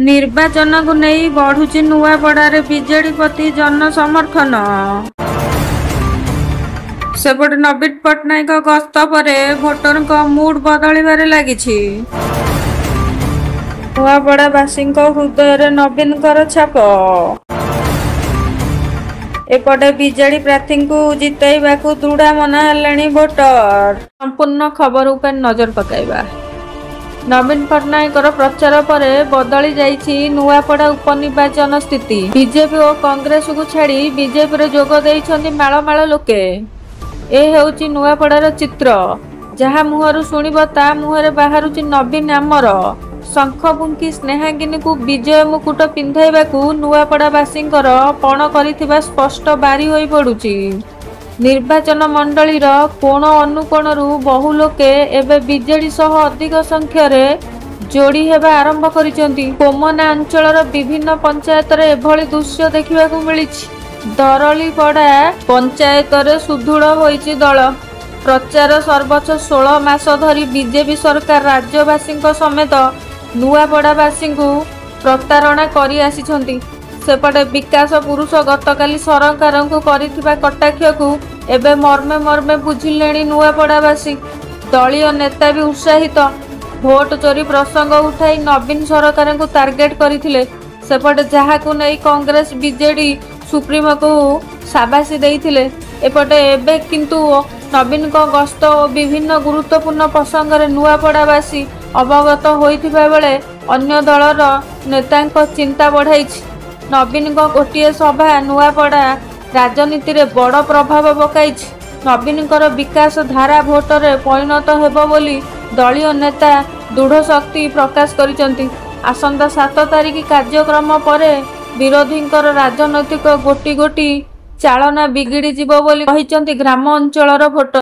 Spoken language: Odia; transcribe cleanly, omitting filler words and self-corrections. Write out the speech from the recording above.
ନିର୍ବାଚନକୁ ନେଇ ବଢୁଛି ନୂଆପଡ଼ାରେ ବିଜେଡି ପ୍ରତି ଜନସମର୍ଥନ। ସେପଟେ ନବୀନ ପଟ୍ଟନାୟକ ଗସ୍ତ ପରେ ଭୋଟରଙ୍କ ମୁଡ୍ ବଦଳିବାରେ ଲାଗିଛି। ନୂଆପଡ଼ାବାସୀଙ୍କ ହୃଦୟରେ ନବୀନଙ୍କର ଛାପ। ଏପଟେ ବିଜେଡି ପ୍ରାର୍ଥୀଙ୍କୁ ଜିତାଇବାକୁ ଦୃଢ଼ ମନା ହେଲେଣି ଭୋଟର। ସମ୍ପୂର୍ଣ୍ଣ ଖବର ଉପରେ ନଜର ପକାଇବା। ନବୀନ ପଟ୍ଟନାୟକଙ୍କର ପ୍ରଚାର ପରେ ବଦଳି ଯାଇଛି ନୂଆପଡ଼ା ଉପନିର୍ବାଚନ ସ୍ଥିତି। ବିଜେପି ଓ କଂଗ୍ରେସକୁ ଛାଡ଼ି ବିଜେପିରେ ଯୋଗ ଦେଇଛନ୍ତି ମାଳ ମାଳ ଲୋକେ। ଏ ହେଉଛି ନୂଆପଡ଼ାର ଚିତ୍ର। ଯାହା ମୁହଁରୁ ଶୁଣିବ ତା ମୁହଁରେ ବାହାରୁଛି ନବୀନ ଆମର। ଶଙ୍ଖ ଫୁଙ୍କି ସ୍ନେହାଙ୍ଗିନୀକୁ ବିଜୟ ମୁକୁଟ ପିନ୍ଧାଇବାକୁ ନୂଆପଡ଼ାବାସୀଙ୍କର ପଣ କରିଥିବା ସ୍ପଷ୍ଟ ବାରି ହୋଇପଡୁଛି। ନିର୍ବାଚନ ମଣ୍ଡଳୀର କୋଣ ଅନୁକୋଣରୁ ବହୁ ଲୋକେ ଏବେ ବିଜେଡି ସହ ଅଧିକ ସଂଖ୍ୟାରେ ଯୋଡ଼ି ହେବା ଆରମ୍ଭ କରିଛନ୍ତି। କୋମନା ଅଞ୍ଚଳର ବିଭିନ୍ନ ପଞ୍ଚାୟତରେ ଏଭଳି ଦୃଶ୍ୟ ଦେଖିବାକୁ ମିଳିଛି। ଦରଳିପଡ଼ା ପଞ୍ଚାୟତରେ ସୁଦୃଢ଼ ହୋଇଛି ଦଳ। ପ୍ରଚାର ସର୍ବୋଚ୍ଚ 16 ମାସ ଧରି ବିଜେପି ସରକାର ରାଜ୍ୟବାସୀଙ୍କ ସମେତ ନୂଆପଡ଼ାବାସୀଙ୍କୁ ପ୍ରତାରଣା କରି ଆସିଛନ୍ତି। ସେପଟେ ବିକାଶ ପୁରୁଷ ଗତକାଲି ସରକାରଙ୍କୁ କରିଥିବା କଟାକ୍ଷକୁ ଏବେ ମର୍ମେ ମର୍ମେ ବୁଝିଲେଣି ନୂଆପଡ଼ାବାସୀ। ଦଳୀୟ ନେତା ବି ଉତ୍ସାହିତ। ଭୋଟ ଚୋରି ପ୍ରସଙ୍ଗ ଉଠାଇ ନବୀନ ସରକାରଙ୍କୁ ଟାର୍ଗେଟ କରିଥିଲେ। ସେପଟେ ଯାହାକୁ ନେଇ କଂଗ୍ରେସ ବିଜେଡି ସୁପ୍ରିମୋକୁ ସାବାସି ଦେଇଥିଲେ। ଏପଟେ ଏବେ କିନ୍ତୁ ନବୀନଙ୍କ ଗସ୍ତ ଓ ବିଭିନ୍ନ ଗୁରୁତ୍ୱପୂର୍ଣ୍ଣ ପ୍ରସଙ୍ଗରେ ନୂଆପଡ଼ାବାସୀ ଅବଗତ ହୋଇଥିବା ବେଳେ ଅନ୍ୟ ଦଳର ନେତାଙ୍କ ଚିନ୍ତା ବଢ଼ାଇଛି। ନବୀନଙ୍କ ଗୋଟିଏ ସଭା ନୂଆପଡ଼ା ରାଜନୀତିରେ ବଡ଼ ପ୍ରଭାବ ପକାଇଛି। ନବୀନଙ୍କର ବିକାଶ ଧାରା ଭୋଟରେ ପରିଣତ ହେବ ବୋଲି ଦଳୀୟ ନେତା ଦୃଢ଼ୋକ୍ତି ପ୍ରକାଶ କରିଛନ୍ତି। ଆସନ୍ତା 7 ତାରିଖ କାର୍ଯ୍ୟକ୍ରମ ପରେ ବିରୋଧୀଙ୍କର ରାଜନୈତିକ ଗୋଟି ଗୋଟି ଚାଳନା ବିଗିଡ଼ିଯିବ ବୋଲି କହିଛନ୍ତି ଗ୍ରାମ ଅଞ୍ଚଳର ଭୋଟର।